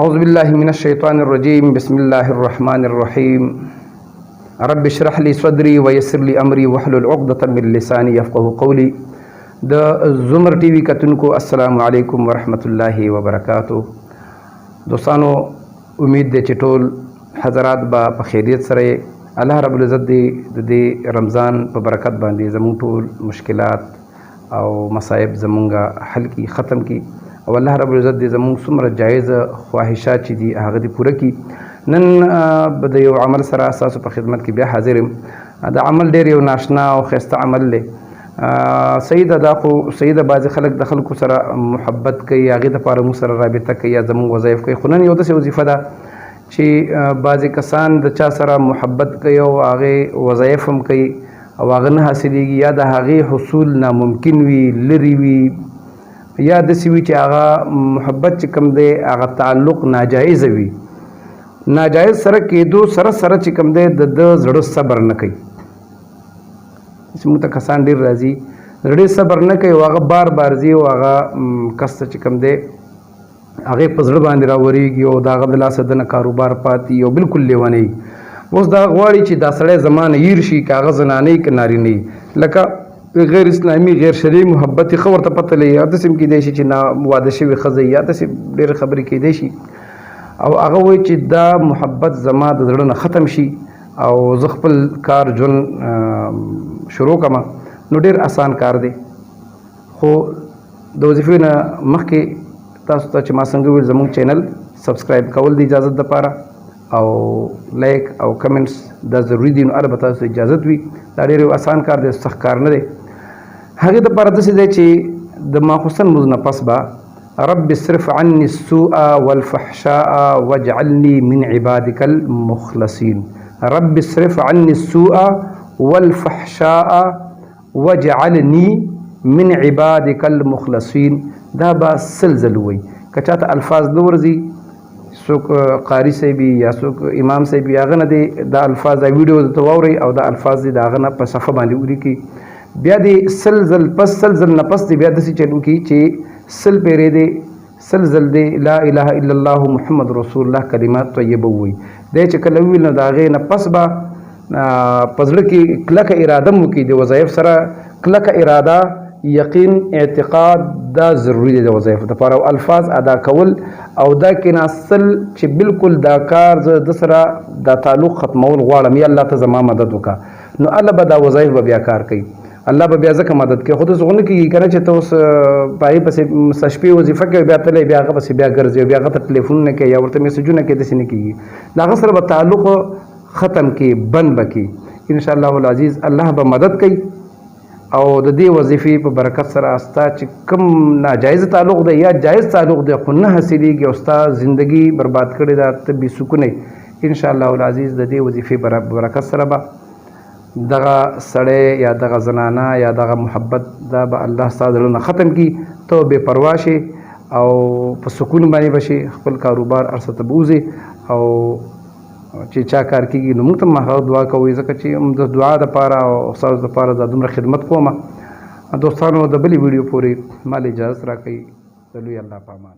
اعوذ بالله من الشیطان الرجیم، بسم الله الرحمن الرحیم، رب اشرح لي صدري ويسر لي امري واحلل عقدة من لساني يفقهوا قولي. د زمر ټي وي کتونکو، السلام علیکم ورحمت الله وبرکاتو. دوستانو، امید دی چې ټول حضرات به په خیریت سره. الله رب العزت دې د دې رمضان په برکت باندې زموږ ټول مشکلات او مصائب زمونږ حل کی، ختم کی، او الله رب العزت دې زمونږ څومره جایز خواهشات چې دي، هغه دې پوره کړي. نن به د یو عمل سره ستاسو په خدمت کې بیا حاضر یم. دا عمل ډېر یو ناشنا او ښایسته عمل دی. صحیح ده، دا خو صحیح ده، بعضې خلک د خلکو سره محبت کوي، هغې دپاره موږ سره رابطه کوي یا زموږ وظایف کوي. خو نن یو داسې وظیفه ده چې بعضې کسان د چا سره محبت کوي او هغې وظایف هم کوي او هغه نه حاصلېږي، یا د هغې حصول ناممکن وي، لرې وي، یا داسې وي چې هغه محبت چې کوم دی، هغه تعلق ناجایز وي. ناجایز سره کېدو سره سره چې کوم دی، د ده زړه صبر نه کوي. چې موږ ته کسان ډېر راځي، زړه صبر نه کوي او هغه بار بار ځي او هغه کس ته چې کوم دی، هغې په زړه باندې راورېږي او د هغه د لاسه دنه کاروبار پاتې او بالکل لیونی. اوس دا غواړي چې دا سړی زما نه هیر شي، که هغه زنانه که نارینه، لکه غیر اسلامي، غیر شرعي محبت ښه ورته پته لګي، یا داسې هم کېدای شي چې نا واده شوې ښځه، یا داسې ډېرې خبرې کېدای شي. او هغه وایي چې دا محبت زما د زړه نه ختم شي او زه خپل کار ژوند شروع کړم. نو ډېر اسان کار دی. خو د وظیفې نه مخکې تاسو ته چې ما څنګه ویل، زموږ چینل سبسکرایب کول د اجازت دپاره او لایک او کمنټس دا ضروري دي، نو هله به تاسو اجازت وي. دا ډېر یو اسان کار دی، سخت کار نه دی. هغې دپاره داسې دی چې د ماخوستن لمونځ نه پس به رب اصرف عني السوء والفحشاء واجعلني من عبادك المخلصين، رب اصرف عني السوء والفحشاء واجعلني من عبادك المخلصين، دا به 100 ځل وایي. که چاته الفاظ نه ورځي، څوک قاري صاحب یا څوک امام صاحب، هغه نه دی دا الفاظ، دا ویډیو ته واوري او دا الفاظ دی د هغه نه په صفحه باندې ولیکي. بیا دې 100 ځل پس، 100 ځل نه پس دې بیا داسې چل وکړي چې 100 پیرې دی، 100 ځل دی لا اله الا الله محمد رسول الله کلمات طیبه ووایي. دی چې کله وویل، نو د هغې نه پس به په زړه کې کلکه اراده هم وکړي. د وظایف سره کلکه اراده، یقین، اعتقاد دا ضروري دی د وظایف دپاره، او الفاظ ادا کول او دا کېناستل چې بالکل دا کار زه د سره دا تعلق ختمول غواړم، یا الله ته زما مدد وکړه. نو الله به دا وظایف به بیا کار کوي، الله به بیا ځکه مدد کوي. خو داسې خو نه کېږي که نه چې ته اوس په هغې پسې شپې وظیفه کوې، بیا تللی، بیا هغه پسې بیا ګرځې، بیا هغه ته ټلیفونونه کوې یا ورته میسجونه کوې. داسې نه کېږي. د هغه سره به تعلق ختم کړي، بند به کړي. ان شاء الله العزیز الله به مدد کوي او د دې وظیفې په برکت سره ستا چې کوم ناجایز تعلق دی یا جایز تعلق دی خو نه حاصلېږي او ستا زندگی برباد کړې ده، ته بې سکونه، ان شاء الله العزیز د دې وظیفې برکت سره به دغه سړی یا دغه زنانه یا دغه محبت دا به الله ستا زړه نه ختم کړي، ته بې پروا شې او په سکون باندې به شې، خپل کاروبار هر څه ته به وځې. او چې چا کار کېږي، نو موږ ته هم هغه دعا کوئ، ځکه چې هم د دعا دپاره او ستاسو دپاره دا دومره خدمت کوم. دوستانو، د بلې ویډیو پورې مال اجازت راکړئ. د لوی الله په امان.